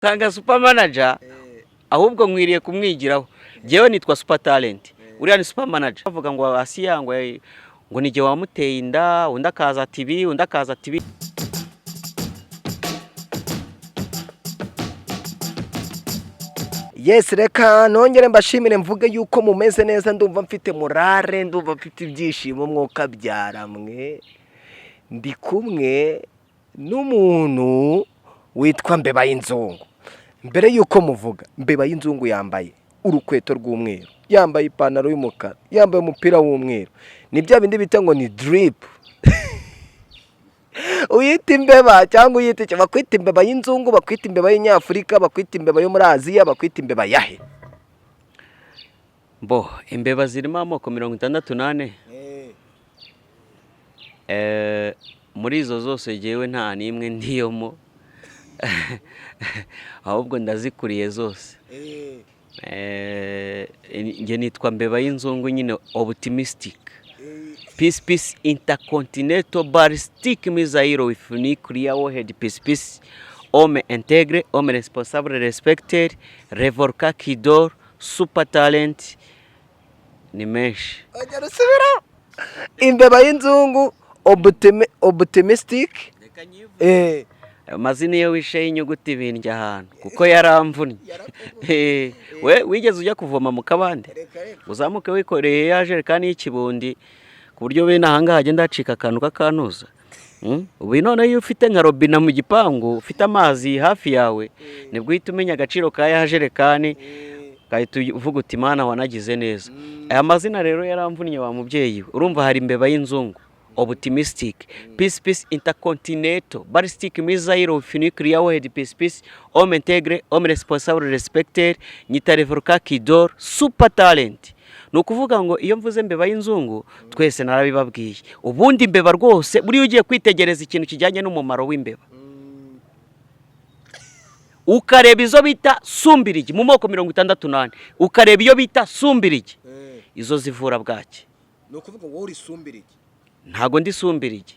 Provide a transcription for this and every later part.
Tanga Super Manager, ahubwo nkwiriye kumwigiraho. Njyewe nitwa Super Talent, uriya ni Super Manager. Bavuga ngo Asiya ngo ni jye wamuteye inda, undi akaza ati ibi, undi akaza ati ibi. Yes, reka nongere mbashimire, mvuge yuko mumeze neza. Ndumva mfite morale, ndumva mfite ibyishimo. Mwuka byaramwe, ndi kumwe n'umuntu witwa Mbeba y'Inzungu. Mbere yuko muvuga Mbeba y'Inzungu, yambaye urukweto rw'umweru, yambaye ipantaro y'umukara, yambaye umupira w'umweru. Ni bya bindi bita ngo ni drip. Uyita imbeba cyangwa uyita icyo bakwita? Imbeba y'inzungu bakwita, imbeba y'inyafurika bakwita, imbeba yo muri Aziya bakwita, imbeba yahe? Bo imbeba zirimo amoko 64. Muri izo zose jyewe nta n'imwe ndiyemo, ahubwo ndazikuriye zose. Njye nitwa Mbeba y'Inzungu nyine, optimistic, peace peace, intercontinental ballistic missile with nuclear warhead, peace peace, homme intègre, homme responsable, respected, revolka kidor, super talent, ni menshi. Ongera usubira. Imbeba y'Inzungu, optimistic. Amazina iyo wisheho inyuguti bindya ahantu kuko yaramvunnye. We wigeze ujya kuvoma mu kabande, uzamuke wikoreye ya jerekani y'ikibundi, ku buryo bene ahangaha hagenda hacika akantu k'akantuza? Ubu noneho iyo ufite nka robine mu gipangu, ufite amazi hafi yawe, nibwo uhita umenya agaciro ka ya jerekani, ugahita uvuga uti: "Mana, wanagize neza." Aya mazina rero yaramvunnye, wa mubyeyi we. Urumva hari Imbeba y'Inzungu, optimistic, peace peace, intercontinental ballistic missile with nuclear warhead, peace peace, homme intègre, homme responsable, respected, nyita revolka kidor, super talent. Ni ukuvuga ngo iyo mvuze Mbeba y'Inzungu, twese narabibabwiye. Ubundi imbeba rwose, buriya ugiye kwitegereza ikintu kijyanye n'umumaro w'imbeba, ukareba izo bita sumbirigi mu moko 64, ukareba iyo bita sumbirigi, izo zivura bwaki. Ni ukuvuga ngo wowe uri sumbirigi? Ntago ndi sumbirigi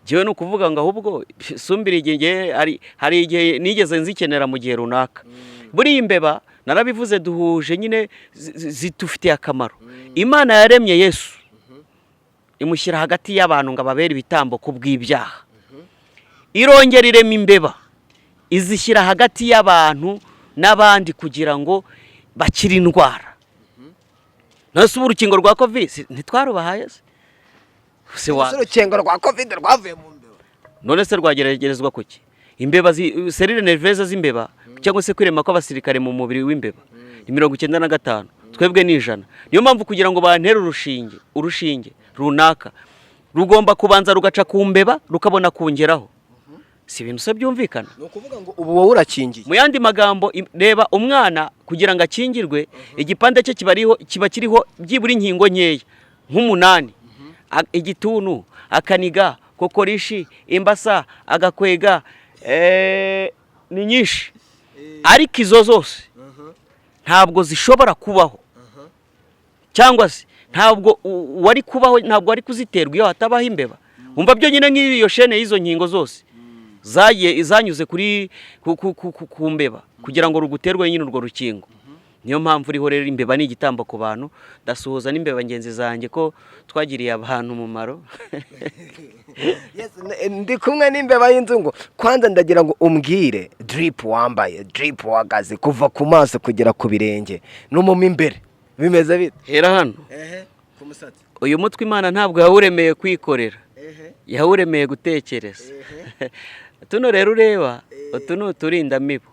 njyewe. Ni ukuvuga ngo ahubwo sumbirigi njyewe hari igihe nigeze nzikenera mu gihe runaka. Buriya imbeba, narabivuze, duhuje nyine, zidufitiye akamaro. Imana yaremye Yesu, imushyira hagati y'abantu ngo ababere ibitambo ku bw'ibyaha. Irongera irema imbeba, izishyira hagati y'abantu n'abandi kugira ngo bakire indwara. None se ubu urukingo rwa Covid ntitwarubahaye se? Se wa Ese urukingo rwa Covid rwavuye mu mbeba? None se rwageragerezwa kuki? Imbeba, cellules nerveuses z'imbeba, cyangwa se kwirema kw'abasirikare mu mubiri w'imbeba ni 95, twebwe ni 100. Niyo mpamvu kugira ngo bantere urushinge, urushinge runaka rugomba kubanza rugaca ku mbeba, rukabona kungeraho. Si ibintu se byumvikana? Ni ukuvuga ngo ubu wowe urakingiye? Mu yandi magambo, reba umwana kugira ngo akingirwe, igipande cye kiba ariho, kiba kiriho byibura inkingo nkeya nk'umunani. Igituntu, akaniga, kokorishi, imbasa, agakwega, ni nyinshi. Ariko izo zose ntabwo zishobora kubaho, cyangwa se ntabwo wari kubaho, ntabwo wari kuziterwa iyo hatabaho imbeba. Wumva byonyine nk'iyo chaîne y'izo nkingo zose zagiye zanyuze kuri ku mbeba kugira ngo ruguterwe nyine urwo rukingo. Niyo mpamvu uriho rero. Imbeba ni igitambo ku bantu. Ndasuhuza n'imbeba ngenzi zanjye ko twagiriye abantu umumaro. Yes, ndi kumwe n'imbeba y'inzungu. Kwanza ndagira ngo umbwire drip wambaye, drip wagaze kuva ku maso kugera ku birenge no mu imbere, bimeze bite? Hera hano. Ehe, ku musatsi. Uyu mutwe Imana ntabwo yawuremeye kwikorera, yawuremeye gutekereza. Tuno rero ureba, utu ni uturindamibu.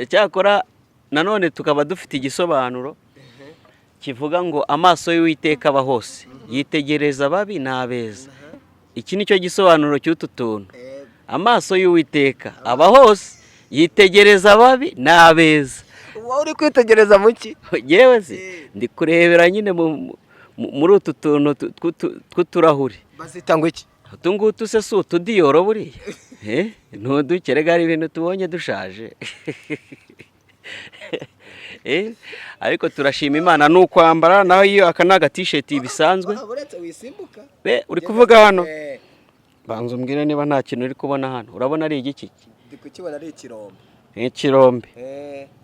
Cyakora nanone tukaba dufite igisobanuro kivuga ngo amaso y'Uwiteka aba hose, yitegereza ababi n'abeza. Iki ni cyo gisobanuro cy'utu tuntu: amaso y'Uwiteka aba hose, yitegereza ababi n'abeza. Wowe uri kwitegereza mu ki? Yewe se, ndi kurebera nyine muri utu tuntu tw'uturahuri. Bazita ngo iki? Utu ngutu se si utudiyoro buriya? Ni udukerega, hari ibintu tubonye dushaje. Ariko turashima Imana, ni ukwambara naho iyo aka ni agatisheti bisanzwe. Uretse wisimbuka. Be uri kuvuga hano, banza umbwire niba nta kintu uri kubona hano. Urabona ari igiki? Ndi Ndi kukibona, ari ikirombe. Ikirombe.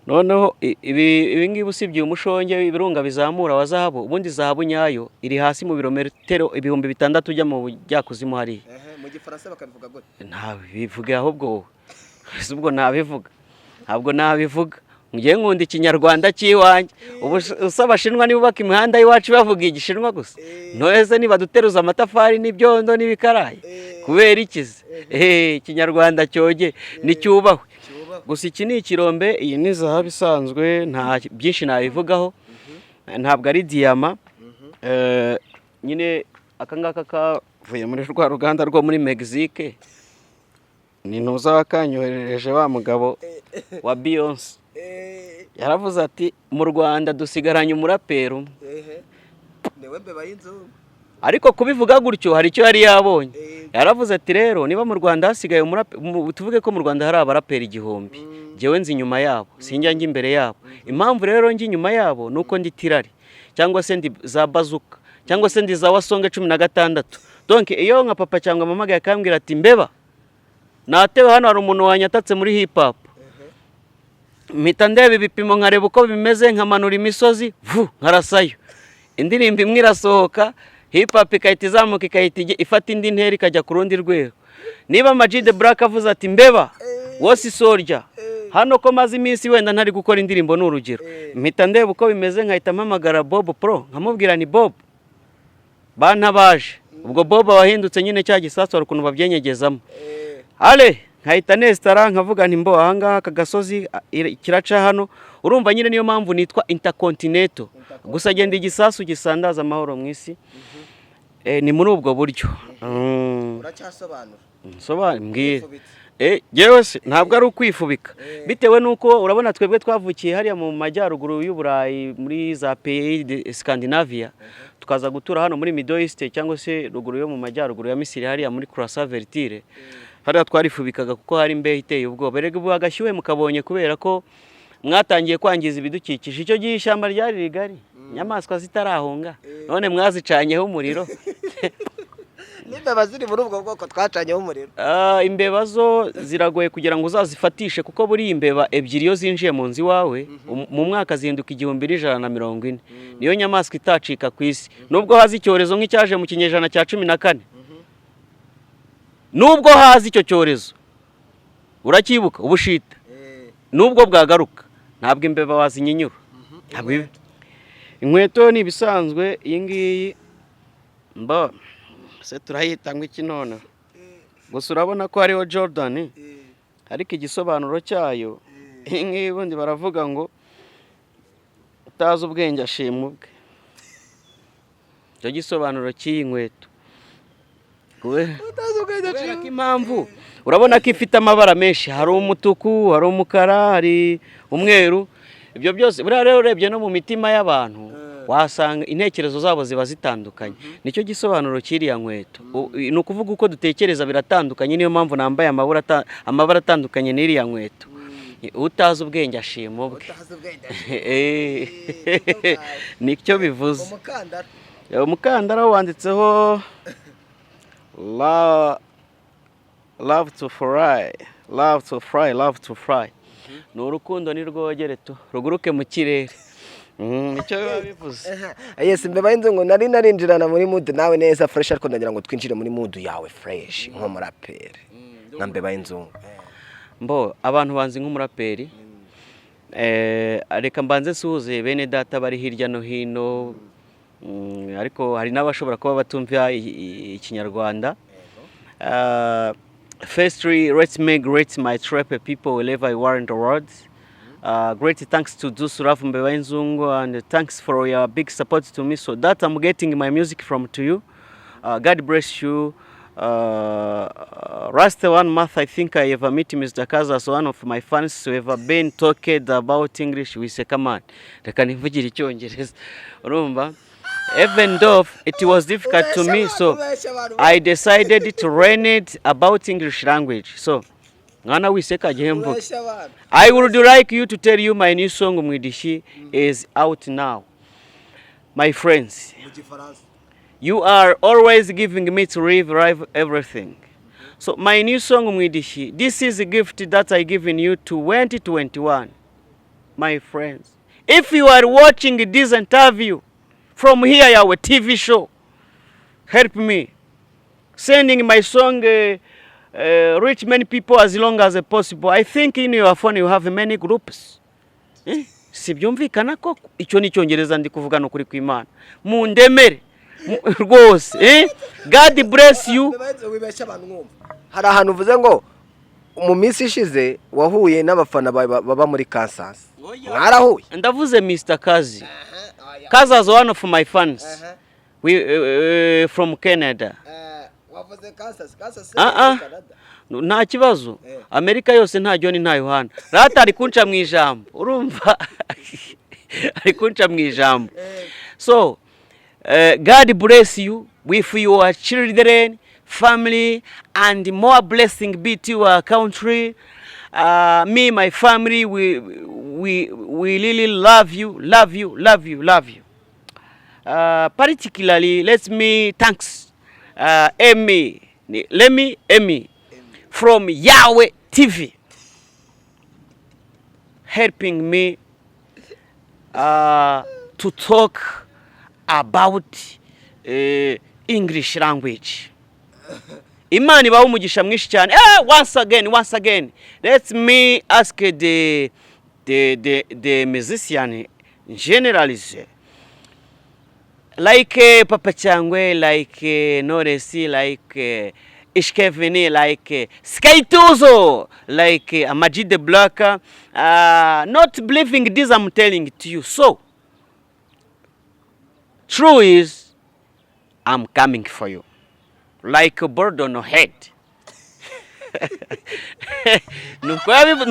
Noneho ibi ngibi, usibye umushonge w'ibirunga bizamura wa zahabu, ubundi zahabu nyayo iri hasi mu birometero 6000 ujya mu bujyakuzimu hariya. Mu Gifaransa bakabivuga gute? Ntabivuge ahubwo wowe. Ese ubwo nabivuga? Ntabwo nabivuga. Ngiye nkunda Ikinyarwanda cy'iwanjye. Ubu usaba Abashinwa nibubaka imihanda y'iwacu bavuga Igishinwa gusa? Ntoheze nibaduteruza amatafari n'ibyondo n'ibikarayi, kubera ikize Ikinyarwanda cyoge nicyubahwe. Cyubahwe. Gusa iki ni ikirombe, iyi ni zahabu isanzwe, nta byinshi nabivugaho, ntabwo ari diyama. Nyine aka ngaka kavuye muri rwa ruganda rwo muri Mexique, ni ntuza wakanyoherereje, wa mugabo wa Beyonce. Yaravuze ati: "Mu Rwanda dusigaranye umuraperi umwe." Niwe Mbeba y'Inzungu. Ariko kubivuga gutyo hari icyo yari yabonye. Yaravuze ati: "Rero niba mu Rwanda hasigaye umurape, tuvuge ko mu Rwanda hari abaraperi 1000, njyewe nzi inyuma yabo, sinjya njya imbere yabo. Impamvu rero njya inyuma yabo ni uko ndi tirari, cyangwa se ndi za bazuka, cyangwa se ndi za wasonge 16. Donc iyo nka papa cyangwa mama akambwira ati: 'Mbeba, natewe hano, hari umuntu wanyatatse muri hip hop,' mpita ndeba ibipimo, nkareba uko bimeze, nkamanura imisozi vu, nkarasayo indirimbo imwe, irasohoka, hip hop ikahita izamuka, ikahita ifata indi ntera, ikajya ku rundi rwego. Niba Ama G The Black avuze ati: 'Mbeba wose isorya hano, ko maze iminsi wenda ntari gukora indirimbo,' ni urugero, mpita ndeba uko bimeze, nkahita mpamagara Bob Pro, nkamubwira ni Bob bantabaje." Ubwo Bob wahindutse nyine cya gisasu, hari ukuntu babyenyegezamo ale, nkahita nesitara, nkavuga nti: "Mbo ahangaha aka gasozi kiraca hano." Urumva nyine niyo mpamvu nitwa Intercontinental. Gusa genda igisasu gisandaza amahoro mu isi. Ni muri ubwo buryo. Uracyasobanura. Mbwira. Wifubitse. Jewe se ntabwo ari ukwifubika, bitewe n'uko urabona twebwe twavukiye hariya mu majyaruguru y'Uburayi, muri za pays de Scandinavia, tukaza gutura hano muri Middle East, cyangwa se ruguru yo mu majyaruguru ya Misiri, hariya muri Croissant Fertile. Hariya twarifubikaga kuko hari imbeho iteye ubwoba. Erega ubu agashyuhe mukabonye kubera ko mwatangiye kwangiza ibidukikije. Icyo gihe ishyamba ryari rigari, inyamaswa zitarahunga, none mwazicanyeho umuriro. N'imbeba ziri muri ubwo bwoko twacanyeho umuriro? Ah, imbeba zo ziragoye kugira ngo uzazifatishe, kuko buriya imbeba ebyiri iyo zinjiye mu nzu iwawe, mu mwaka zihinduka 1140. Niyo nyamaswa itacika ku isi, nubwo haza icyorezo nk'icyaje mu kinyejana cya 14. Nubwo haza icyo cyorezo, uracyibuka, ubushita, nubwo bwagaruka ntabwo imbeba wazinyinyura. Ntabwo inkweto ni ibisanzwe. Iyi ngiyi mba se turayita ngo iki none? Gusa urabona ko hariho Jordan, ariko igisobanuro cyayo, iyi ngiyi ubundi baravuga ngo utazi ubwenge ashima ubwe. Icyo gisobanuro cy'iyi nkweto. Utazi ubwenge. Kubera ko impamvu urabona ko ifite amabara menshi, hari umutuku, hari umukara, hari umweru, ibyo byose buriya rero urebye no mu mitima y'abantu wasanga intekerezo zabo ziba zitandukanye. Nicyo gisobanuro cy'iriya nkweto. Ni ukuvuga uko dutekereza biratandukanye, niyo mpamvu nambaye amabara atandukanye n'iriya nkweto. Utazi ubwenge ashima ubwe. Utazi ubwenge. Nicyo bivuze. Umukandara? Umukandara wanditseho "Love to fly, love to fly, love to fly." Ni urukundo nirwogere tu ruguruke mu kirere. Nicyo biba bivuze. Yes, Mbeba y'Inzungu, nari narinjirana muri mood nawe neza fresh, ariko ndagira ngo twinjire muri mood yawe fresh nk'umuraperi, nka Mbeba y'Inzungu. Mbo abantu banzi nk'umuraperi. Reka mbanze nsuhuze bene data bari hirya no hino, ariko hari n'abashobora kuba batumva Ikinyarwanda. Firstly, let me greet my tribe people wherever you are in the world. Great thanks to Dusurafu Mbeba Y'Inzungu and thanks for your big support to me so that I'm getting my music from to you. God bless you. Last one month, I think I ever meet Mr. Kazas, one of my fans who ever been talked about English with a command. Reka nivugire Icyongereza. Urumva? Even though it was difficult to me, so I decided to learn it about English language. So, mwana wiseka gihe mvuga. I would like you to tell you my new song Mwidishi is out now. My friends, Mu Gifaransa. you are always giving me to live life everything. So my new song, Umwidishi, this is a gift that I given you 2021, my friends. If you are watching this interview from here, our TV show, help me sending my song reach many people as long as possible. I think in your phone you have many groups. Eh? Si byumvikana koko? Icyo ni Icyongereza ndi kuvuga, ni ukuri kw'Imana, mundemere rwose, eh? God bless you. Wibeshya abantu mwumva. Hari ahantu uvuze ngo mu minsi ishize wahuye n'abafana baba muri Kansas, mwarahuye? Ndavuze Mr. Kazi. Kazi is one of my fans, we from Canada. Wavuze Kansas, Kansas. Ah, ah. Nta kibazo. Amerika yose, nta John, nta Yohana. Rata ari kunca mu ijambo, urumva ari kunca mu ijambo. So God bless you with your children, family, and more blessing be to your country. Me, my family, we really love you, love you, love you, love you. Particularly, let me thanks Emmy, let me Emmy from Yahweh TV helping me to talk about English language. Imana ibahe umugisha mwinshi cyane. Once again, once again, let me ask the musician generalize, like Papa Cyangwe, like Knowless, like Ish Kevin, like Skytuzo, like Amag the Black, not believing this I'm telling to you. So, true is, I'm coming for you. Like a bird on a head. Ni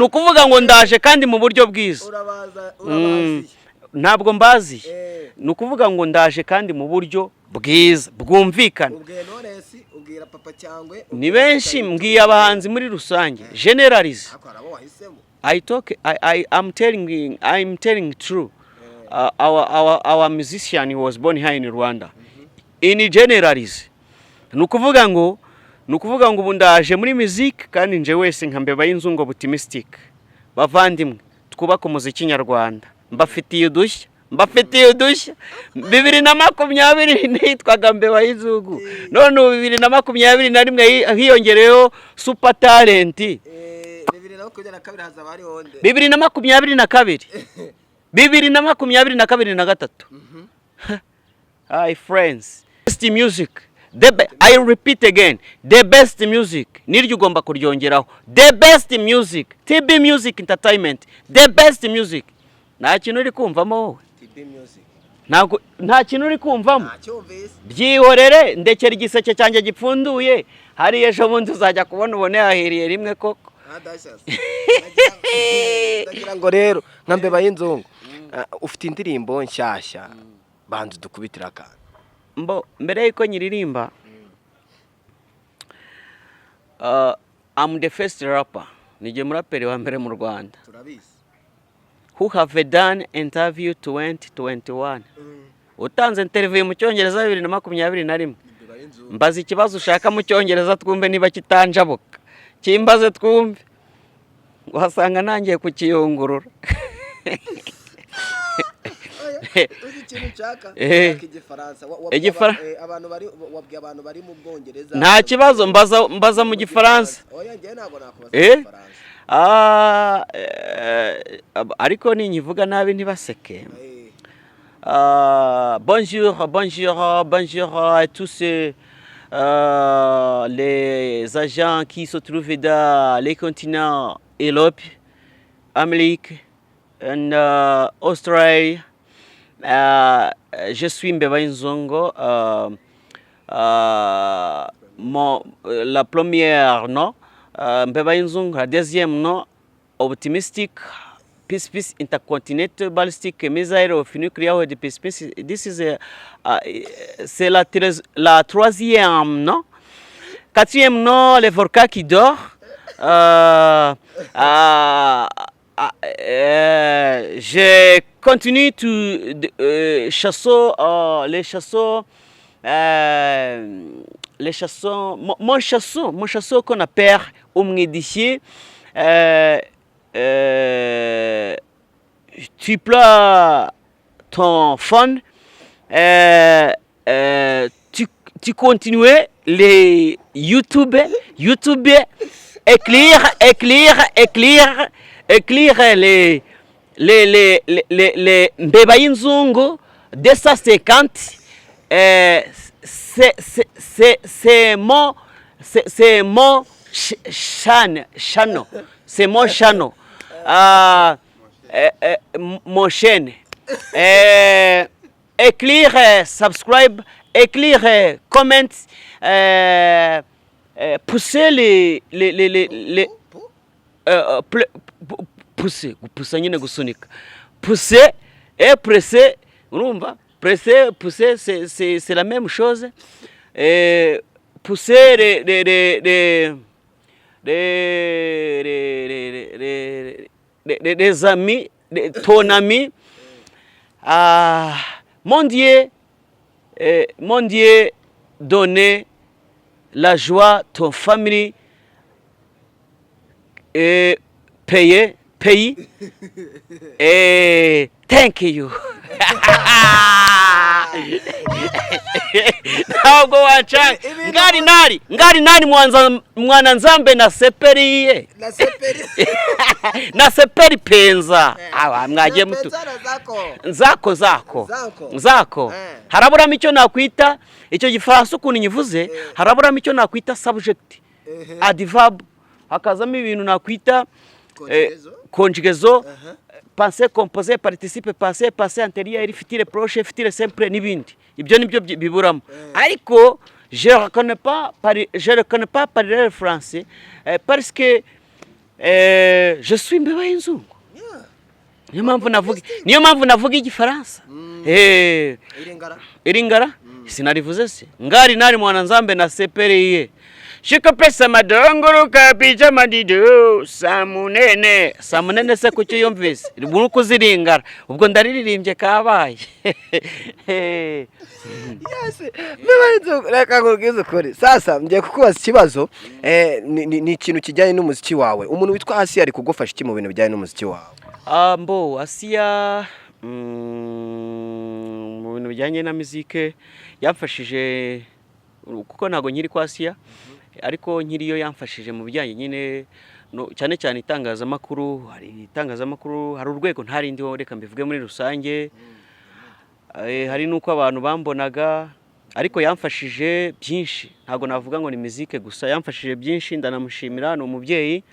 ukuvuga ngo ndaje kandi mu buryo bwiza. Urabaza, urabaziye. Ntabwo mbazi. Eh. Ni ukuvuga ngo ndaje kandi mu buryo bwiza bwumvikana. Ubwiye Knowless, ubwira Papa Cyangwe. Ni benshi, mbwiye abahanzi muri rusange, generalize. Ariko hari abo wahisemo. I talk I I'm telling true. Our musician was born here in Rwanda. In generalize, ni ukuvuga ngo ubu ndaje muri music kandi nje wese nka Mbeba y'Inzungu optimistic. Bavandimwe, twubake umuziki nyarwanda. Mbafitiye udushya, mbafitiye udushya. 2020 nitwaga Mbeba y'Inzungu, none ubu 2021 hiyongereyeho super talent. 2022 hazaba hariho nde? 2022, 2022 na gatatu. Hi friends, best music, I repeat again, the best music, niryo ugomba kuryongeraho, the best music, TB Music Entertainment, the best music. Nta kintu uri kumvamo wowe? TB Music. Ntabwo nta kintu uri kumvamo. Ntacyumvise. Byihorere, ndekera igiseke cyanjye gipfunduye hariya, ejo bundi uzajya kubona ubone hahiriye rimwe koko. Ntadashyase. Ndagira ngo rero nka Mbeba y'Inzungu, ufite indirimbo nshyashya, banza udukubitire akantu. Mbo mbere yuko nyiririmba, I'm the first rapper, nijye muraperi wa mbere mu Rwanda Turabizi. who have done interview 2021, utanze interview mu Cyongereza 2021. Mbeba y'Inzungu. Mbaza ikibazo ushaka mu Cyongereza twumve niba kitanjabuka. Kimbaze twumve, uhasanga ntangiye kukiyungurura. Uzi ikintu nshaka? Eh. Nshaka Igifaransa. Wabwiye abantu bari, wabwiye abantu bari mu Bwongereza. Nta kibazo, mbaza, mbaza mu Gifaransa. Oya, njyewe ntabwo nakubaza Eh? mu Gifaransa. Ah, ariko ninyivuga nabi ntibaseke. Bonjour, bonjour, bonjour à tous les agents qui se trouvent dans les continents Europe, Amérique et Australie. Je suis Mbeba Nzongo. La première nom, Mbeba Nzongo, la deuxième nom, Optimistic Peace Peace Intercontinental Ballistic Missile of Nuclear Warhead Peace Peace. This is a, c'est la troisième nom. Quatrième nom, le volcan qui dort. Je continue to chasser les chasseurs, Les chansons, mon chanson qu'on appelle Umwidishyi, tu prends ton phone, tu continues les YouTube, YouTube, écrire, écrire, écrire, écrire les Mbeba y'inzungu 250, c'est mon channel, c'est mon channel, mon chaîne. Écrire, subscribe, écrire, comment, pousser les pousser, gupusa nyine, gusunika, pousser et presser, urumva, presser, pousser, c'est la même chose. Pousser les amis, ton ami. Ah, mon Dieu, mon Dieu, donner la joie ton famille et payer, pays et thank you. Ntabwo wancanga. Ngari nari ngari nari mwana nzambe na seperiye. Na seperi. Na seperi penza awa mwagiye mutu. Penzana zako. Nzako zako. Zako. Nzako. Haraburamo icyo nakwita icyo gifaransa ukuntu nyivuze, haraburamo icyo nakwita subject, adverb, hakazamo ibintu nakwita Conjugaison. Conjugaison, passé composé, participe passé, passé antérieur, futur proche, futur simple n'ibindi. Ibyo nibyo biburamo, ariko je reconnais pas parler français, parce que je suis imbeba y'inzungu. Niyo mpamvu navuga igifaransa. Iringara. Iringara sinarivuze se? Ngari nari mwana nzambe na seperiye shika pesa madonguruka bija madido samunene samunene se kuki yumvise nuko uziringara ubwo ndaririmbye kabaye. Yes, mbeba y'inzungu, reka nkubwize ukuri. Sasa ngiye kukubaza ikibazo, ni ikintu kijyanye n'umuziki wawe. Umuntu witwa Asiya ari kugufasha iki mu bintu bijyanye n'umuziki wawe? Ah, mbo Asiya, mu bintu bijyanye na muzike yamfashije, kuko ntabwo nkiri kwa Asiya, ariko nkiriyo yamfashije mu bijyanye nyine no, cyane cyane itangazamakuru. Hari itangazamakuru, hari urwego ntari ndiho, reka mbivuge muri rusange. Hari n'uko abantu bambonaga, ariko yamfashije byinshi. Ntabwo navuga ngo ni muzike gusa, yamfashije byinshi, ndanamushimira, ni umubyeyi.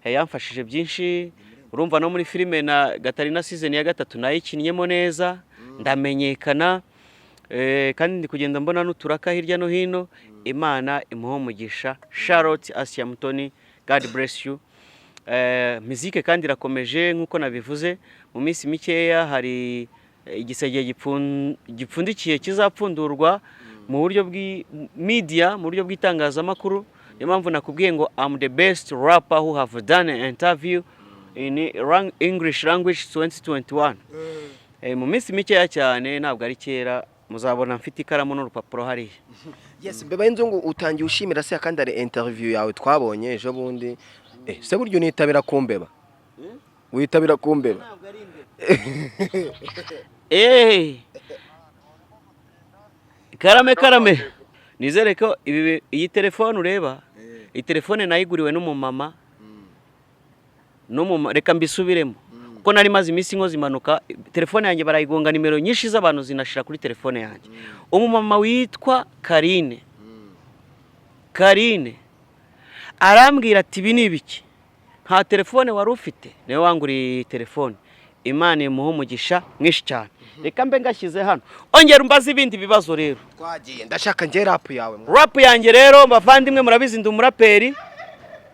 Yamfashije byinshi. Urumva no muri filime na Gatarina season ya gatatu nayikinnyemo neza, ndamenyekana, kandi ndi kugenda mbona n'uturaka hirya no hino. Imana imuhe umugisha. Charlotte Asia Mutoni, God bless you. Muzike kandi irakomeje nk'uko nabivuze. Mu minsi mikeya hari igisenge gipfundikiye kizapfundurwa mu buryo bw'i media, mu buryo bw'itangazamakuru. Niyo mpamvu nakubwiye ngo I'm the best rapper who have done an interview in English language 2021. Mu minsi mikeya cyane, ntabwo ari kera, muzabona mfite ikaramu n'urupapuro hariya. Yes, mbeba y'inzungu, utangiye ushimira se, kandi hari interview yawe twabonye ejo bundi. Se buryo unitabira kumbeba, witabira kumbeba? Karame karame, nizere ko iyi telefone ureba, iyi telefone nayiguriwe n'umumama reka mbisubiremo, kuko nari maze iminsi nkoze impanuka, telefone yanjye barayigonga, nimero nyinshi z'abantu zinashira kuri telefone yanjye. Umumama witwa Karine, Karine arambwira ati: "Ibi ni ibiki? Nta telefone wari ufite?" Niwe wanguriye iyi telefone, Imana imuhe umugisha mwinshi cyane. Reka mbe ngashyize hano, ongera umbaze ibindi bibazo rero. Twagiye, ndashaka njye rap yawe. Rap yanjye rero, bavandimwe, murabizi ndi umuraperi.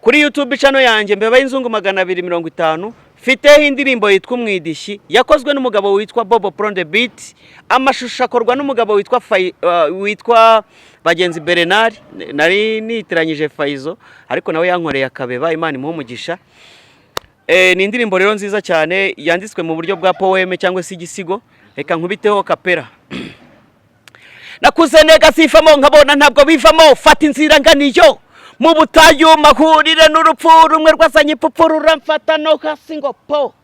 Kuri YouTube channel yanjye Mbeba y'inzungu 250 mfiteho indirimbo yitwa Umwidishyi, yakozwe n'umugabo witwa Bobo Pronde Beat, amashusho akorwa n'umugabo witwa Bagenzi Bernard. Nari nitiranyije Faizo, ariko nawe yankoreye akabeba, Imana imuhe umugisha. Ni indirimbo rero nziza cyane yanditswe mu buryo bwa poème cyangwa se igisigo. Reka nkubiteho kapera. Nakuze nega zivamo, nkabona ntabwo bivamo. Fata inzira nganiyo mu butayu, mahurire n'urupfu rumwe rwazanye ipupfu, ruramfata no hasi ngo po,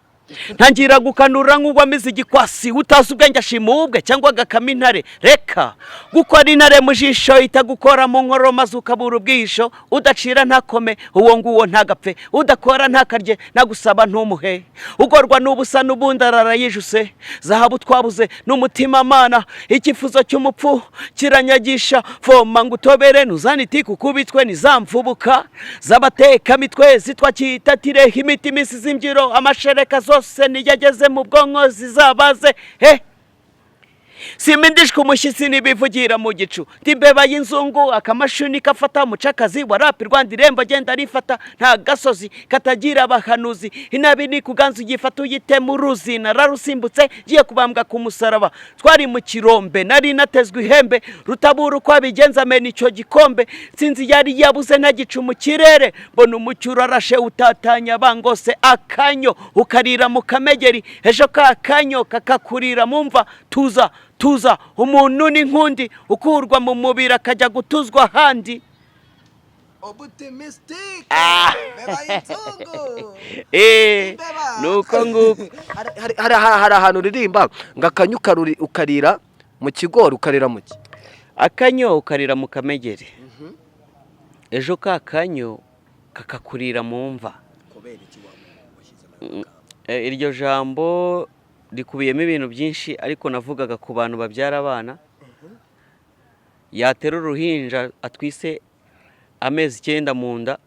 ntangira gukanura nk'uwamize igikwasi. Utazi ubwenge ashima ubwe cyangwa agakama intare. Reka gukora intare mu jisho itagukora mu nkorora, maze ukabura ubwihisho. Udacira ntakome, uwo nguwo ntagapfe. Udakora ntakarye, nagusaba ntumuhe. Ugorwa n'ubusa n'ubundi arara yijuse. Zahabu twabuze n'umutima mana. Icyifuzo cy'umupfu kiranyagisha. Voma ngo utobere, ntuzane itiku kubitwe nizamvubuka z'abatekamitwe zitwa kitatire imiti iminsi z'imbyiro amashereka zose niyageze mu bwonko zizabaze he. Simindishwe umushyitsi n'ibivugira mu gicu. Ndimbeba y'inzungu, akamashini kafata mucakazi wa rap Rwanda. Irembo agenda rifata, nta gasozi katagira abahanuzi. Inabi ni kuganza, uyifata uyitema uruzi. Nararusimbutse ngiye kubambwa ku musaraba. Twari mu kirombe, nari natezwe ihembe. Rutabura uko abigenza amena icyo gikombe. Sinzi yari yabuze ntagicu mu kirere, mbona umucyo urarashe utatanya bangose. Akanyo ukarira mu kamegeri, ejo ka kanyo kakakurira mu mva. Tuza, tuza, umuntu n'inkundi ukurwa mu mubiri akajya gutuzwa ahandi. Optimistic. Ah. Mbeba y'inzungu. Ni uko nguko. Hari ahantu uririmba ngo akanyo ukarira mu kigori, ukarira mu ki? Akanyo ukarira mu kamegeri, ejo ka kanyo kakakurira mu mva. Kubera iki washyizemo? Iryo jambo rikubiyemo ibintu byinshi, ariko navugaga ku bantu babyara abana, yatera uruhinja atwise amezi 9 mu nda,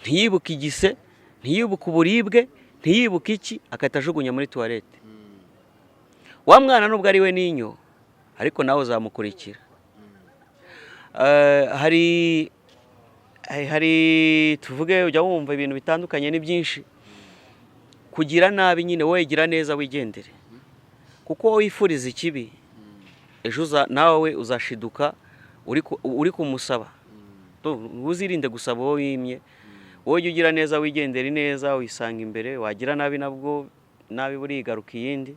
ntiyibuke igise, ntiyibuke uburibwe, ntiyibuke iki, agahita ajugunya muri toilette. Wa mwana nubwo ari we n'inyo, ariko nawe uzamukurikira. Hari tuvuge ujya wumva ibintu bitandukanye, ni byinshi. Kugira nabi nyine, wowe gira neza wigendere, kuko wowe wifuriza ikibi, ejo nawe uzashiduka uri kumusaba. Uzirinde gusaba uwo wimye. Wowe ujya ugira neza wigendere neza, wisanga imbere. Wagira nabi nabwo nabi burigaruka iyindi.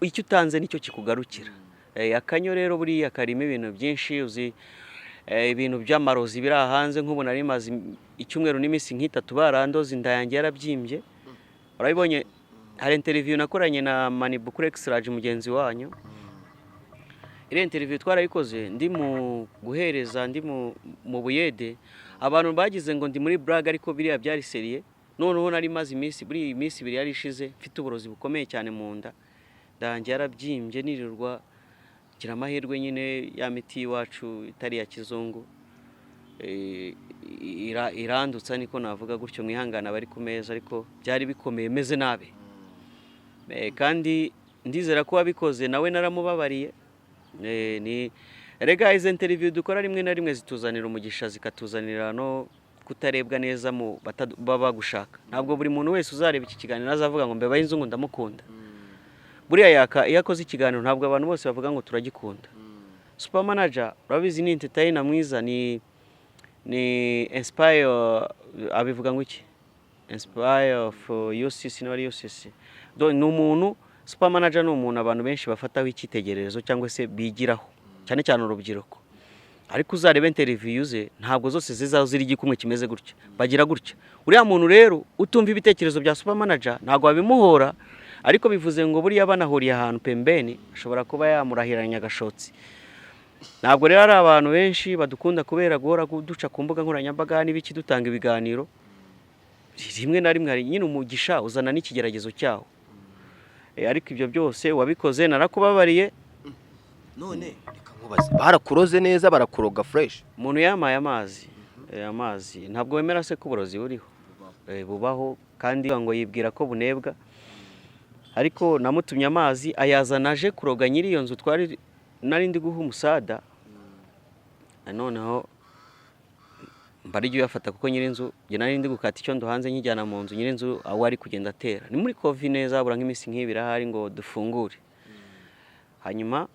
Icyo utanze nicyo kikugarukira. Akanyo rero buriya karimo ibintu byinshi. Uzi ibintu by'amarozi biri aha hanze. Nk'ubu nari maze icyumweru n'iminsi nk'itatu barandoze, inda yanjye yarabyimbye. Urabibonye, hari interview nakoranye na Manibu kuri X-Large, mugenzi wanyu. Iriya interview twarayikoze ndi mu guhereza, ndi mu buyede. Abantu bagize ngo ndi muri blague, ariko biriya byari sérieux. Noneho nari maze iminsi, buri iyi minsi 2 yari ishize, mfite uburozi bukomeye cyane mu nda, ndanjye yarabyimbye, nirirwa ngira amahirwe nyine ya miti y'iwacu itari iya kizungu irandutsa, niko navuga gutyo. Mwihangana bari ku meza, ariko byari bikomeye, meze nabi. Kandi ndizera ko wabikoze nawe naramubabariye. Ni rega izi interview dukora rimwe na rimwe zituzanira umugisha, zikatuzanira no kutarebwa neza mu baba bagushaka. Ntabwo buri muntu wese uzareba iki kiganiro azavuga ngo mbeba y'inzungu ndamukunda. Buriya yaka iyo akoze ikiganiro, ntabwo abantu bose bavuga ngo turagikunda. Super Manager urabizi ni entertainer mwiza, ni inspire, abivuga ngo iki, inspire of UCC, niba ari UCC. Ni umuntu, Super Manager ni umuntu abantu benshi bafataho icyitegererezo cyangwa se bigiraho, cyane cyane urubyiruko. Ariko uzarebe interview ze, ntabwo zose zizaho ziri igikumwe kimeze gutya, bagira gutya. Uriya muntu rero utumva ibitekerezo bya Super Manager ntabwo wabimuhora, ariko bivuze ngo buriya banahuriye ahantu pembeni ashobora kuba yamurahiranya agashotsi. Ntabwo rero ari abantu benshi badukunda kubera guhora duca ku mbuga nkoranyambaga n'ibiki, dutanga ibiganiro. Rimwe na rimwe hari nyine umugisha uzana n'ikigeragezo cyawo. Ariko ibyo byose wabikoze narakubabariye. None reka nkubaze, barakuroze neza, barakuroga fresh? Umuntu yamaye amazi. Amazi ntabwo wemera se ko uburozi buriho? Bubaho, kandi ngo yibwira ko bunebwa, ariko namutumye amazi ayazana aje kuroga nyiri iyo nzu twari nari ndi guha umusada. Noneho mba ari uyafata, kuko nyir'inzu njye nari ndi gukata icyondo hanze nkijyana mu nzu, nyir'inzu aho ari kugenda atera. Ni muri kovi neza, habura nk'iminsi nk'ibiri ahari ngo dufungure. Hanyuma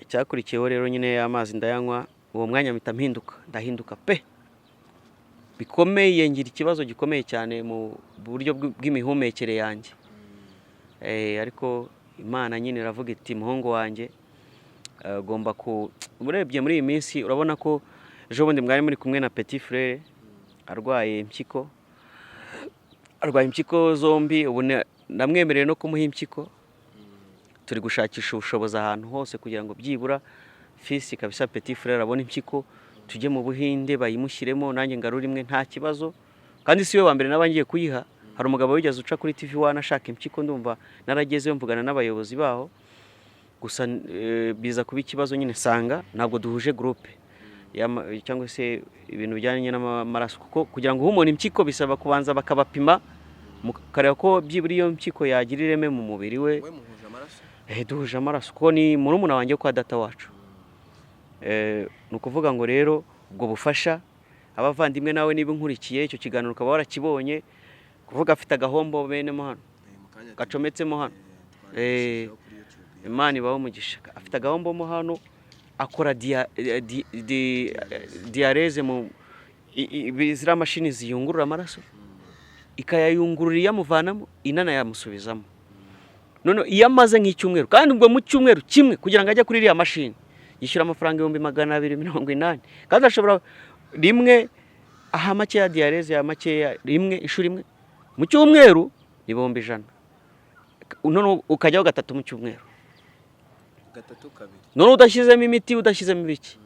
icyakurikiyeho rero nyine, amazi ndayanywa, uwo mwanya mpita mpinduka, ndahinduka pe bikomeye, ngira ikibazo gikomeye cyane mu buryo bw'imihumekere yanjye. Ariko Imana nyine iravuga iti: "Muhungu wanjye." Ugomba ku urebye muri iyi minsi, urabona ko ejo bundi mwari muri kumwe na petit frère arwaye impyiko, arwaye impyiko zombi. Ubu namwemereye no kumuha impyiko. Turi gushakisha ubushobozi ahantu hose kugira ngo byibura fisi kabisa petit frère abone impyiko, tujye mu Buhinde bayimushyiremo, nanjye ngarure imwe, nta kibazo. Kandi si we wa mbere naba ngiye kuyiha. Hari umugabo wigeze uca kuri TV One ashaka impyiko, ndumva naragezeyo mvugana n'abayobozi baho gusa, biza kuba ikibazo nyine, nsanga ntabwo duhuje groupe cyangwa se ibintu bijyanye n'amaraso, kuko kugira ngo uhe umuntu impyiko bisaba kubanza bakabapima, mukareba ko byibura iyo mpyiko yagira ireme mu mubiri we. We muhuje amaraso? Duhuje amaraso kuko ni murumuna wanjye kwa data wacu. Ni ukuvuga ngo rero ubwo bufasha, abavandimwe, nawe niba unkurikiye icyo kiganiro ukaba warakibonye, kuvuga afite agahombo bene mo hano Mu kanya gacometsemo hano. Twandikishijeho kuri YouTube. Imana ibaho umugisha. Afite agahombo mo hano, akora dialyse mu ziriya mashini ziyungurura amaraso, ikayayungurura, iyamuvanamo inanayamusubizamo. None iyo amaze nk'icyumweru, kandi ubwo mu cyumweru kimwe kugira ngo ajye kuri iriya mashini yishyura amafaranga 280,000, kandi ashobora rimwe aha makeya dialyse ya makeya rimwe, inshuro imwe mu cyumweru ni 100,000, none ukajyaho gatatu mu cyumweru. Gatatu, kabiri. None udashyizemo imiti, udashyizemo ibiki.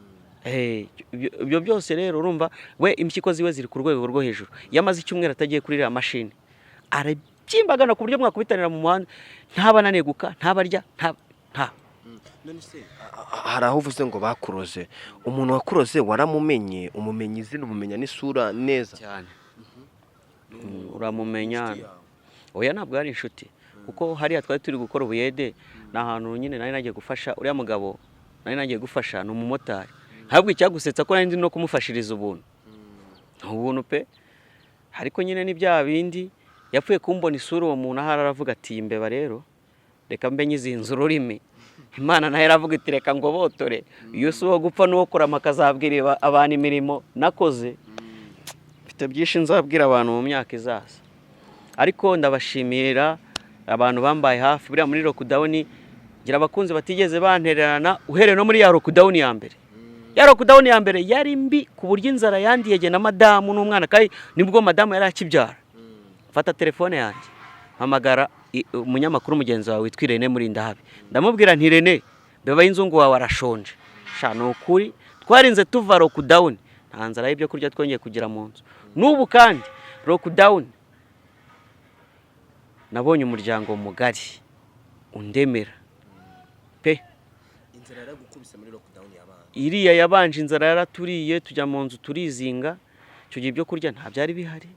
Ibyo byose rero urumva we impyiko ziwe ziri ku rwego rwo hejuru. Iyo amaze icyumweru atagiye kuri iriya mashini arabyimbagana ku buryo mwakubitanira mu muhanda ntaba ananeguka, ntaba arya, nta None se hari aho uvuze ngo bakuroze? Umuntu wakuroze waramumenye, umumenya izina, umumenya n'isura neza? Cyane. Uramumenya. Oya, ntabwo ari inshuti, kuko hariya twari turi gukora ubuyede, ni ahantu nyine nari nagiye gufasha uriya mugabo nari nagiye gufasha, ni umumotari. Ntabwo icyagusetsa ko nari ndi no kumufashiriza ubuntu, ni ubuntu pe. Ariko nyine ni bya bindi, yapfuye kumbona isura uwo muntu ahari aravuga ati: "Iyi mbeba rero reka mbe nyizinze ururimi." Imana nayo iravuga iti: "Reka ngobotore." Iyo si uwo gupfa n'uwo kurama, akazabwira abantu imirimo nakoze. Mfite byinshi nzabwira abantu mu myaka izaza, ariko ndabashimira abantu bambaye hafi buriya muri lockdown. Ngira abakunzi batigeze bantererana, uhereye no muri ya lockdown ya mbere. Ya lockdown ya mbere yari mbi ku buryo inzara yandiye jye na madamu n'umwana, kandi nibwo madamu yari akibyara. Mfata telefone yanjye mpamagara umunyamakuru mugenzi wawe witwa Irene Murindahabi, ndamubwira nti: "Irene, mbeba y'inzungu wawe arashonje." Sha, ni ukuri twarinze tuva lockdown nta nzara y'ibyo kurya twongeye kugira mu nzu. N'ubu kandi lockdown nabonye umuryango mugari undemera pe. Inzara yaragukubise muri lockdown y'abana? Iriya yabanje inzara yaraturiye, tujya mu nzu turizinga. Icyo gihe ibyo kurya nta byari bihari,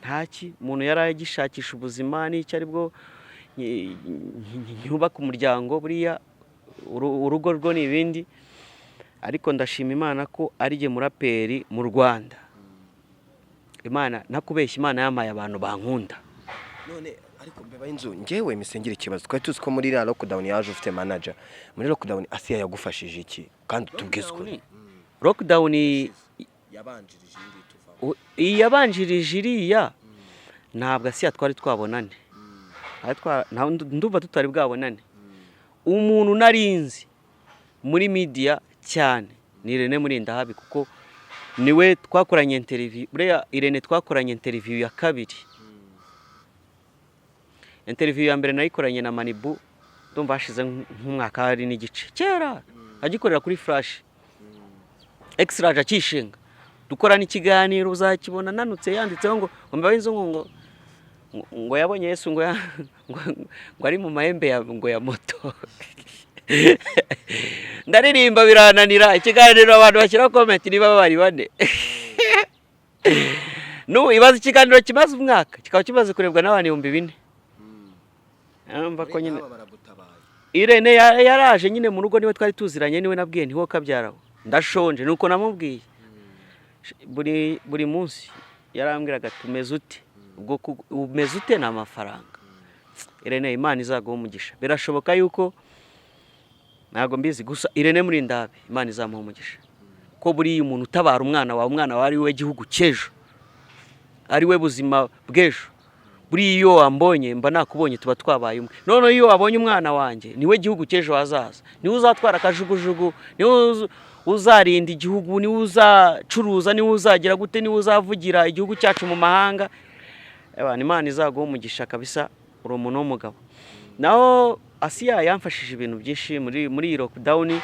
ntaki, umuntu yari agishakisha ubuzima n'icyo ari bwo nyubaka umuryango. Buriya urugo rwo ni ibindi, ariko ndashima Imana ko ari jye muraperi mu Rwanda. Imana, ntakubeshya, Imana yampaye abantu bankunda. None ariko mbeba y'inzu, ngewe misengera ikibazo. Twari tuzi ko muri iriya lockdown yaje ufite manager. Muri lockdown Asiya yagufashije iki? Kandi tubwize ukuri. Lockdown yabanjirije iyi ngiyi tuvamo. Iyi yabanjirije iriya ntabwo Asiya twari twabonane. Ndumva tutari bwabonane. Umuntu narinzi muri media cyane ni Irene Murindahabi, kuko niwe twakoranye interview. Buriya Irene twakoranye interview ya kabiri. Interview ya mbere nayikoranye na Manibu, ndumva hashize nk'umwaka hari n'igice kera, agikorera kuri Flash Extra akishinga, dukorana ikiganiro uzakibona nanutse, yanditseho ngo mbeba y'inzungu ngo yabonye Yesu ngo ari mu mahembe ya ngo ya moto. Ndaririmba birananira. Ikiganiro abantu bashyira comment niba bari bane. Nu ibaze ikiganiro kimaze umwaka kikaba kimaze kurebwa n'abantu 4000. Urumva ko nyine Irene yaraje nyine mu rugo, niwe twari tuziranye, niwe nabwiye nti: "Wowe kabyara we, ndashonje." Nuko namubwiye buri munsi yarambwiraga ati: "Umeze ute?" Ubwo umeze ute ni amafaranga. Irene, Imana izaguha umugisha. Birashoboka yuko ntabwo mbizi gusa, Irene Murindahabi Imana izamuha umugisha, ko buriya umuntu utabara umwana wawe, umwana wawe ari we gihugu cy'ejo, ari we buzima bw'ejo. Buriya iyo wambonye mba nakubonye, tuba twabaye umwe. Noneho iyo wabonye umwana wanjye, niwe gihugu cy'ejo hazaza, niwe uzatwara akajugujugu, niwe uzarinda igihugu, niwe uzacuruza, niwe uzagira gute, niwe uzavugira igihugu cyacu mu mahanga. Ebana, Imana izaguha umugisha kabisa, uri umuntu w'umugabo. Naho Asiya yamfashije ibintu byinshi muri iyi lockdown.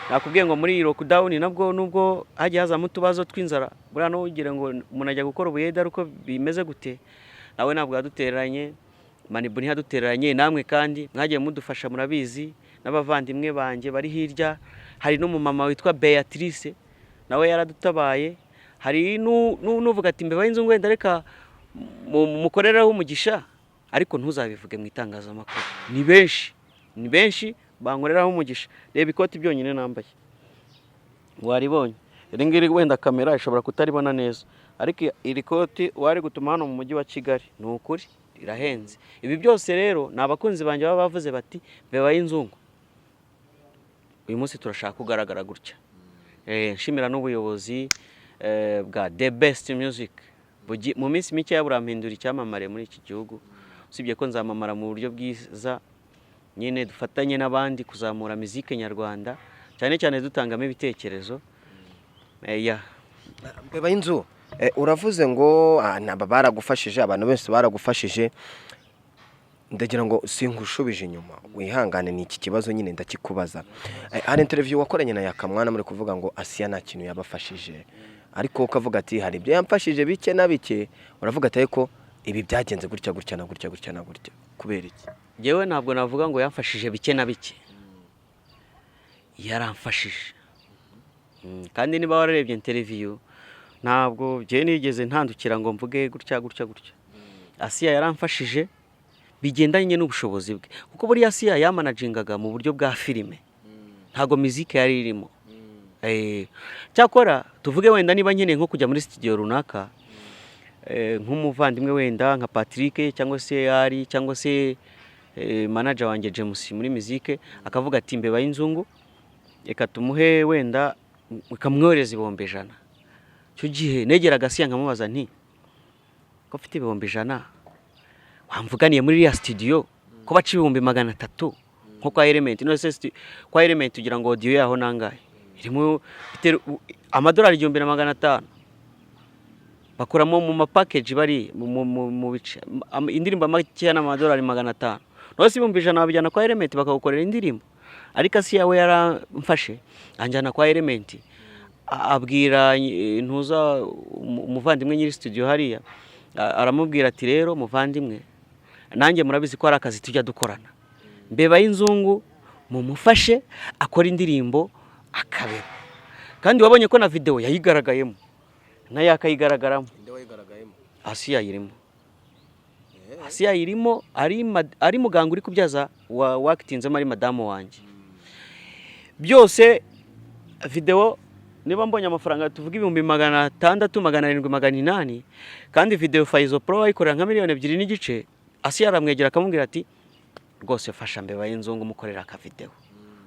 Nakubwiye ngo muri iyi lockdown nabwo, nubwo hagiye hazamo utubazo tw'inzara, buriya ntugire ngo umuntu ajya gukora ubuyede ariko bimeze gute, nawe ntabwo yadutereranye, Manibu ntiyadutereranye, namwe kandi mwagiye mudufasha, murabizi, n'abavandimwe banjye bari hirya. Hari n'umumama witwa Beatrice, nawe yaradutabaye. Hari n'uvuga ati: "Mbeba y'inzu, wenda reka mukorereho umugisha, ariko ntuzabivuge mu itangazamakuru." Ni benshi, ni benshi bankoreraho umugisha. Reba ikoti byonyine nambaye, waribonye iri ngiri, wenda kamera ishobora kutaribona neza, ariko iri koti wari gutuma hano mu mujyi wa Kigali, ni ukuri rirahenze. Ibi byose rero ni abakunzi banjye baba bavuze bati: "Mbeba y'inzungu, uyu munsi turashaka kugaragara gutya." Nshimira n'ubuyobozi bwa The Best Music. Mu minsi mike burampindura icyamamare muri iki gihugu, usibye ko nzamamara mu buryo bwiza nyine, dufatanye n'abandi kuzamura mizike nyarwanda, cyane cyane dutangamo ibitekerezo. Ya. Mbeba y'inzu, uravuze ngo naba baragufashije, abantu bose baragufashije. Ndagira ngo sinkushubije inyuma, wihangane, ni iki kibazo nyine ndakikubaza. Hari interview wakoranye na Yakamwana, muri kuvuga ngo Asiya nta kintu yabafashije, ariko ukavuga ati hari ibyo yamfashije bike na bike. Uravuga ati ariko ibi byagenze gutya gutya na gutya gutya na gutya, kubera iki? Njyewe ntabwo navuga ngo yamfashije bike na bike, yaramfashije. Kandi niba wararebye interview, ntabwo njyewe nigeze ntandukira ngo mvuge gutya gutya gutya. Asiya yaramfashije bigendanye n'ubushobozi bwe, kuko buriya Asiya yamanagingaga mu buryo bwa filime, ntabwo mizike yari irimo. Cyakora tuvuge wenda niba nkeneye nko kujya muri studio runaka, nk'umuvandimwe wenda nka Patrick cyangwa se Ari cyangwa se manager wanjye James muri muzike, akavuga ati: "Mbeba y'inzungu, reka tumuhe wenda, ikamwohereza 100,000." Icyo gihe negeraga Asiya nkamubaza nti: "Ko mfite 100,000, wamvuganiye muri iriya studio ko baca 300,000 nko kwa Element?" None se kwa Element ugira ngo audio yaho nangahe? Irimo amadolari 1500, bakuramo mu mapackage bari mu bice indirimbo makeya n'amadolari 500. None se 100,000 wabijyana kwa Element bakagukorera indirimbo? Ariko Asiya we yaramfashe anjyana kwa Element, abwira ntuza umuvandimwe nyiri studio hariya, aramubwira ati: "Rero muvandimwe, nanjye murabizi ko hari akazi tujya dukorana, Mbeba y'inzungu mumufashe akora indirimbo akabeba." Kandi wabonye ko na video yayigaragayemo, nayo akayigaragaramo. Asiya ayirimo, Asiya ayirimo ari muganga uri kubyaza wa wakitinzemo ari madamu wanjye. Byose video, niba mbonye amafaranga tuvuga 600,000, 700, 800, kandi video Faizo Pro ayikorera nka 2.5 miliyoni, Asiya aramwegera akamubwira ati: "Rwose fasha Mbeba y'inzungu mukorera akavideo."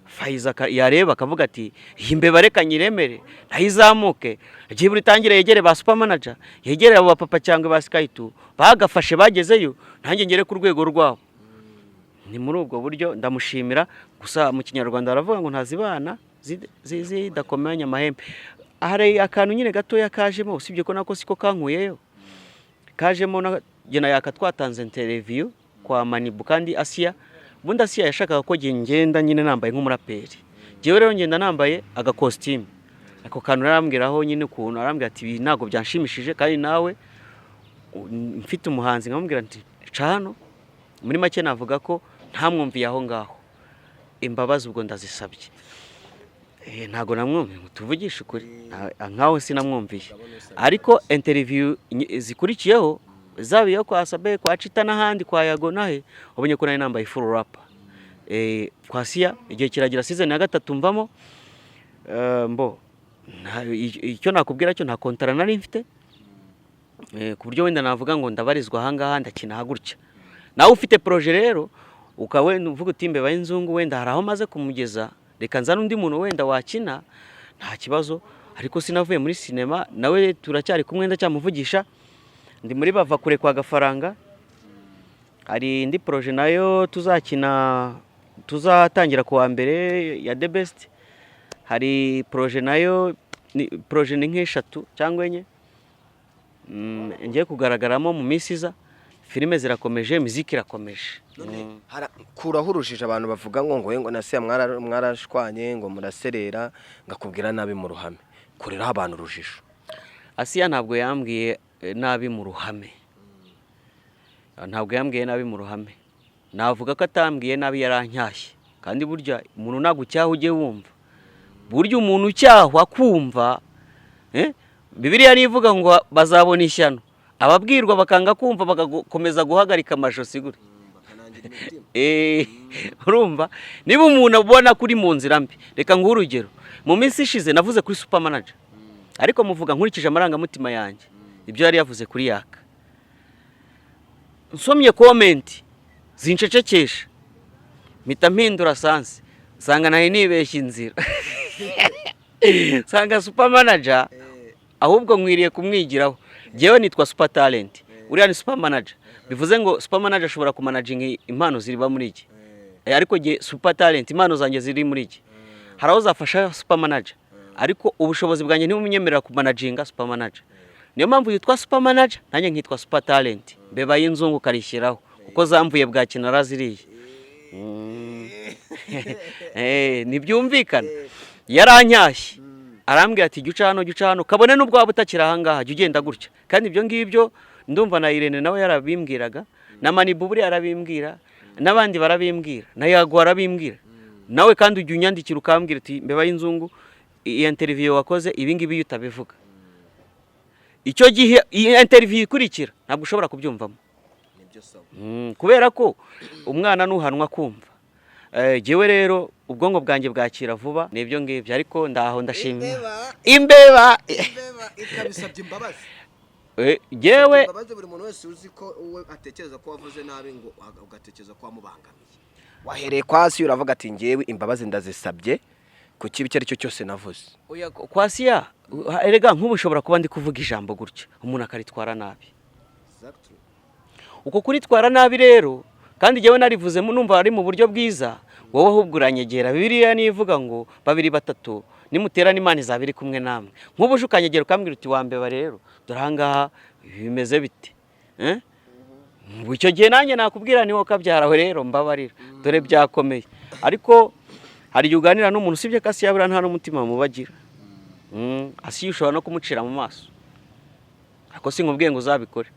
Faizo yareba akavuga ati: "Iyi mbeba reka nyiremere nayo izamuke, byibura itangire yegere ba super manager, yegere abo bapapa cyangwa ba Sky2 bagafashe bagezeyo, nanjye ngere ku rwego rwabo." Ni muri ubwo buryo ndamushimira. Gusa mu Kinyarwanda baravuga ngo ntazibana zidakomanya amahembe. Hari akantu nyine gatoya kajemo, usibye ko nako siko kankuyeyo, kajemo na jye na Yaka twatanze interview kwa Manibu. Kandi Asiya, ubundi Asiya yashakaga ko njye ngenda nyine nambaye nk'umuraperi. Njyewe rero ngenda nambaye agakositimu. Ako kantu arambwiraho nyine ukuntu, arambwira ati: "Ibi ntabwo byanshimishije, kandi nawe mfite umuhanzi." Nkamubwira nti: "Ca hano." Muri make navuga ko ntamwumviye aho ngaho, imbabazi ubwo ndazisabye. Ntabwo namwumviye, ngo tuvugishe ukuri. Nkaho sinamwumviye, ariko interview zikurikiyeho, zaba iyo kwa Sabe, kwa Cita n'ahandi, kwa Yago nahe, wabonye ko nari nambaye full wrap. Kwa Siya igihe kiragira, season ya gatatu mvamo. Mbo icyo nakubwira cyo, nta kontara nari mfite, ku buryo wenda navuga ngo ndabarizwa ahangaha, ndakina gutya. Nawe ufite projet rero, ukaba wenda uvuga uti: "Mbeba y'inzungu wenda hari aho maze kumugeza, reka nzane undi muntu wenda wakina," nta kibazo. Ariko sinavuye muri sinema, nawe turacyari kumwe, ndacyamuvugisha. Ndi muri Bava Kure kwa Gafaranga. Hari indi projet nayo tuzakina, tuzatangira ku wa mbere, ya The Best. Hari projet nayo, ni projet ni nk'eshatu cyangwa enye ngiye kugaragaramo mu minsi iza. Filime zirakomeje, muziki irakomeje. Kuraho urujijo. Abantu bavuga ngo na se mwarashwanye, ngo muraserera, ngakubwira nabi mu ruhame. Kureraho abantu urujijo. Asiya ntabwo yambwiye nabi mu ruhame, ntabwo yambwiye nabi mu ruhame. Navuga ko atambwiye nabi, yarancyashye. Kandi burya umuntu nagucyaha ujye wumva. Burya umuntu ucyahwa kumva, Bibiliya nivuga ngo bazabona ishyano ababwirwa bakanga kumva, bagakomeza guhagarika amajosi gutya. Urumva niba umuntu abona ko uri mu nzira mbi, reka nguhe urugero. Mu minsi ishize navuze kuri Super Manager, ariko muvuga nkurikije amarangamutima yanjye, ibyo yari yavuze kuri Yaka. Nsomye comment zincecekesha, mpita mpindura sens, nsanga nari nibeshya inzira, nsanga Super Manager ahubwo nkwiriye kumwigiraho. Njyewe nitwa Super Talent, uriya ni Super Manager. Bivuze ngo Super Manager ashobora kumanaginga impano ziriba muri iki, ariko jye Super Talent, impano zanjye ziri muri iki, hari aho zafasha Super Manager, ariko ubushobozi bwanjye ntibunyemerera kumanaginga Super Manager. Niyo mpamvu yitwa Super Manager, nanjye nkitwa Super Talent. Mbeba y'inzungu ukarishyiraho kuko zamvuye bwaki naraziriye. Ntibyumvikana. Yarancyashye, arambwira ati: "Jya uca hano, jya uca hano, kabone n'ubwo waba utakiri ahangaha, jya ugenda gutya." Kandi ibyo ngibyo ndumva na Irene nawe yarabimbwiraga, na Manibu buriya arabimbwira, n'abandi barabimbwira, na Yago arabimbwira nawe. Kandi ujya unyandikira ukambwira uti: "Mbeba y'inzungu, iyi interview wakoze, ibi ngibi iyo utabivuga." Icyo gihe iyi interview ikurikira ntabwo ushobora kubyumvamo. Kubera ko umwana nuhanwa kumva. Jyewe rero ubwonko bwanjye bwakira vuba, ni ibyo ngibyo, ariko ndaho ndashima imbeba. Imbeba ikabisabye imbabazi. Jyewe Imbabazi buri muntu wese uzi ko we atekereza ko wavuze nabi, ngo ugatekereza ko wamubangamiye. Wahereye kwa Asiya, uravuga ati: "Ngewe imbabazi ndazisabye ku kibi icyo ari cyo cyose navuze." Oya, kwa Asiya erega nk'ubu ushobora kuba ndi kuvuga ijambo gutya, umuntu akaritwara nabi. Uko kuritwara nabi rero, kandi jyewe narivuze numva ari mu buryo bwiza, wowe ahubwo uranyegera. Bibiliya niyo ivuga ngo babiri batatu nimuterana, Imana izaba iri kumwe namwe. Nk'ubu uje ukanyegera ukambwira uti: "Wambeba rero, dore ahangaha bimeze bite?" Eh? Ubu icyo gihe nanjye nakubwira ni wowe kabyarawe rero, mbabarira, dore byakomeye. Ariko hari igihe uganira n'umuntu, usibye ko Asiya buriya nta n'umutima mubi agira. Asiya ushobora no kumucira mu maso, ariko sinkubwiye ngo uzabikore,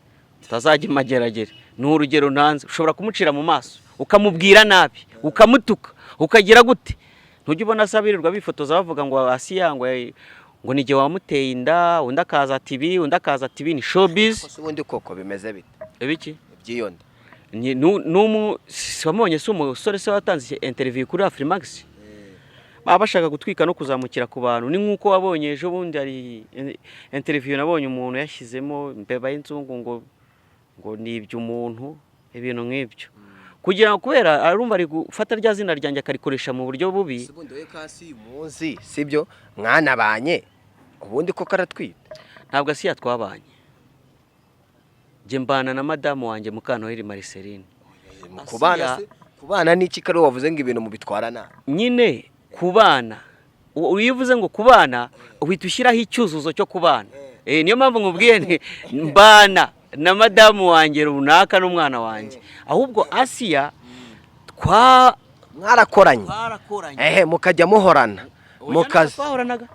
utazajya imageragere. Ni urugero ntanze. Ushobora kumucira mu maso, ukamubwira nabi, ukamutuka, ukagira gute. Ntujya ubona se abirirwa bifotoza bavuga ngo Asiya ngo ni jye wamuteye inda, undi akaza ati ibi, undi akaza ati ibi? Ni showbiz. Ese ubundi koko bimeze bite? Ibiki? Iby'iyo nda. Si wamubonye se umusore se watanze interview kuri Afrimax? Baba bashaka gutwika no kuzamukira ku bantu. Ni nk'uko wabonye ejo bundi hari interview nabonye umuntu yashyizemo imbeba y'inzungu, ngo ni iby'umuntu, ibintu nk'ibyo, kugira ngo kubera arumva ari gufata rya zina ryanjye akarikoresha mu buryo bubi. Ese ubundi wowe kasi muzi sibyo mwanabanye, ubundi koko aratwite? Ntabwo Asiya twabanye. Njye mbana na madamu wanjye Mukantoheri Marceline. Kubana Asiya- se kubana n'iki kari wavuze ngo ibintu mubitwara nabi? Nyine kubana, iyo uvuze ngo kubana uhita ushyiraho icyuzuzo cyo kubana. Niyo mpamvu nkubwiye nti mbana na madamu wanjye runaka n'umwana wanjye. Ahubwo Asiya twa Mwarakoranye? Twarakoranye. Ehe, mukajya muhorana mu kazi? Twahoranaga.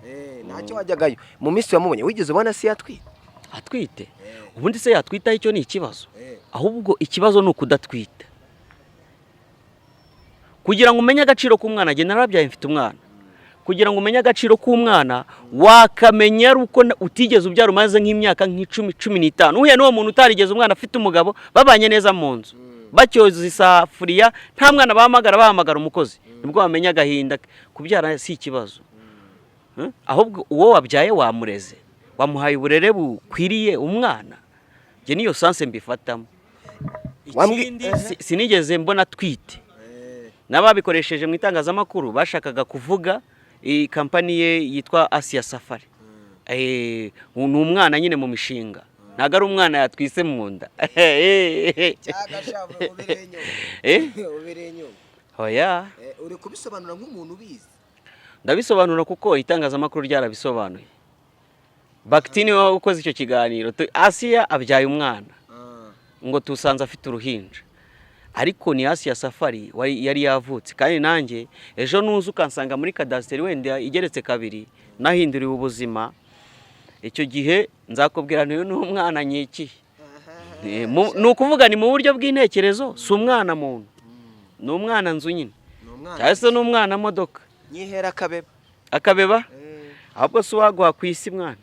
Ntacyo wajyagayo mu minsi wamubonye, wigeze ubona Asiya atwite? Atwite? Ubundi se yatwitaho? Icyo ni ikibazo. Ahubwo ikibazo ni ukudatwita. Kugira ngo umenye agaciro k'umwana, njye narabyaye, mfite umwana. Kugira ngo umenye agaciro k'umwana, wakamenya ari uko utigeze ubyara, umaze nk'imyaka nk'icumi, 15, uhuye n'uwo muntu utarigeze umwana, afite umugabo, babanye neza mu nzu, bacyoza isafuriya, nta mwana bahamagara, bahamagara umukozi, nibwo wamenya agahinda. Kubyara si ikibazo. Ahubwo uwo wabyaye wamureze, wamuhaye uburere bukwiriye umwana. Njye niyo sens mbifatamo. Ikindi, sinigeze mbona atwite. N'ababikoresheje mu itangazamakuru bashakaga kuvuga iyi kampani ye yitwa Asiya Safari. Ni umwana nyine mu mishinga. Ntabwo ari umwana yatwise mu nda. Eh? Oya. Uri kubisobanura nk'umuntu ubizi. Ndabisobanura kuko itangazamakuru ryarabisobanuye. Bagiti niwe ukoze icyo kiganiro. Asiya abyaye umwana ngo tusanze afite uruhinja, ariko ni Asiya Safari yari yavutse. Kandi nanjye ejo nuza ukansanga muri kadasiteri wenda igeretse kabiri nahinduriwe ubuzima, icyo gihe nzakubwira nti uyu ni umwana nyikiye. Ni ukuvuga ni mu buryo bw'intekerezo, si umwana muntu, ni umwana nzu nyine, cyangwa se ni umwana modoka. Nyihera akabeba. Akabeba ahubwo si uwaguha ku isi mwana.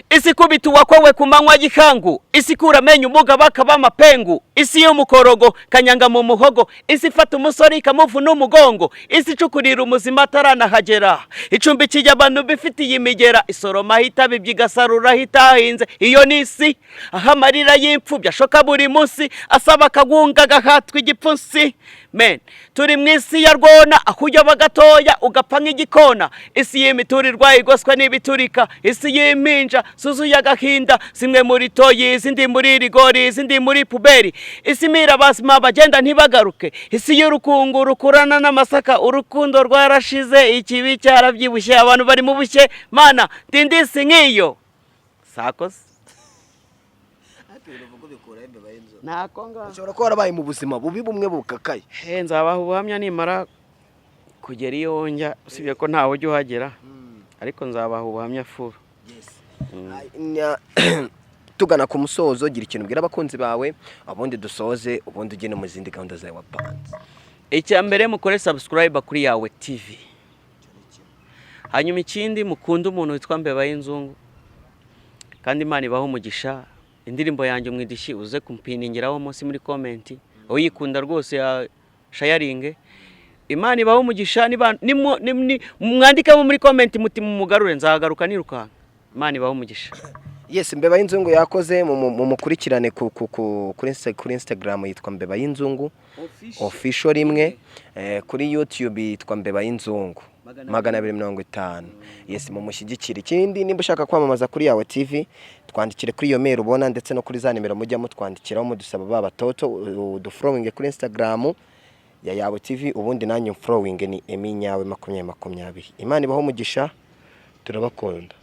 Isi ikubita uwakowe ku manywa y'ihangu, isi ikura amenyo umugabo akaba amapengu, isi y'umukorogo kanyanga mu muhogo, isi ifata umusore ikamuvuna umugongo, isi icukurira umuzima ataranahagera, icumbikiye abantu bifitiye imigera, isoroma itabibye igasarura itahinze. Iyo ni isi aho amarira y'imfubyi ashoka buri munsi, asaba akagunga agahatwa igipfunsi. Men, turi mu isi ya rwona, aho uyoba gatoya ugapfa nk'igikona, isi y'imiturirwa igoswe n'ibiturika, isi y'impinja zuzuye agahinda, zimwe muri toyi, izindi muri rigori, izindi muri puberi, isi imira abazima bagenda ntibagaruke, isi y'urukungu rukurana n'amasaka, urukundo rwarashize, ikibi cyarabyibushye, abantu bari mu bushye. Mana ndinde isi nk'iyo sakoze. Ntako ngaho. Ushobora kuba warabaye mu buzima bubi bumwe bukakaye. He, nzabaha ubuhamya nimara kugera iyo njya, usibye ko ntawe ujya uhagera, ariko nzabaha ubuhamya furu. Tugana ku musozo, gira ikintu ubwira abakunzi bawe, ubundi dusoze, ubundi ugende mu zindi gahunda zawe wapanze. Icya mbere, mukore subscribe kuri Yawe TV. Hanyuma ikindi, mukunde umuntu witwa Mbeba y'Inzungu, kandi Imana ibahe umugisha. Indirimbo yanjye Umwidishyi uze kumpiningiraho munsi muri comment, uyikunda rwose ya shayaringe. Imana ibahe umugisha. Niba mwandikemo muri comment muti mumugarure, nzagaruka nirukanka. Imana ibahe umugisha. Yes, Mbeba y'Inzungu yakoze. Mu mukurikirane kuri Instagram yitwa Mbeba y'Inzungu Official rimwe, kuri YouTube yitwa Mbeba y'Inzungu 250. Yes, mumushyigikire. Ikindi, nimba ushaka kwamamaza kuri Yawe TV, twandikire kuri iyo mail ubona, ndetse no kuri za nimero mujya mutwandikiraho mudusaba ba batoto. Udufollowing kuri Instagram ya Yawe TV, ubundi nanjye umfollowing ni Emi Nyawe 2020. Imana ibaho umugisha, turabakunda.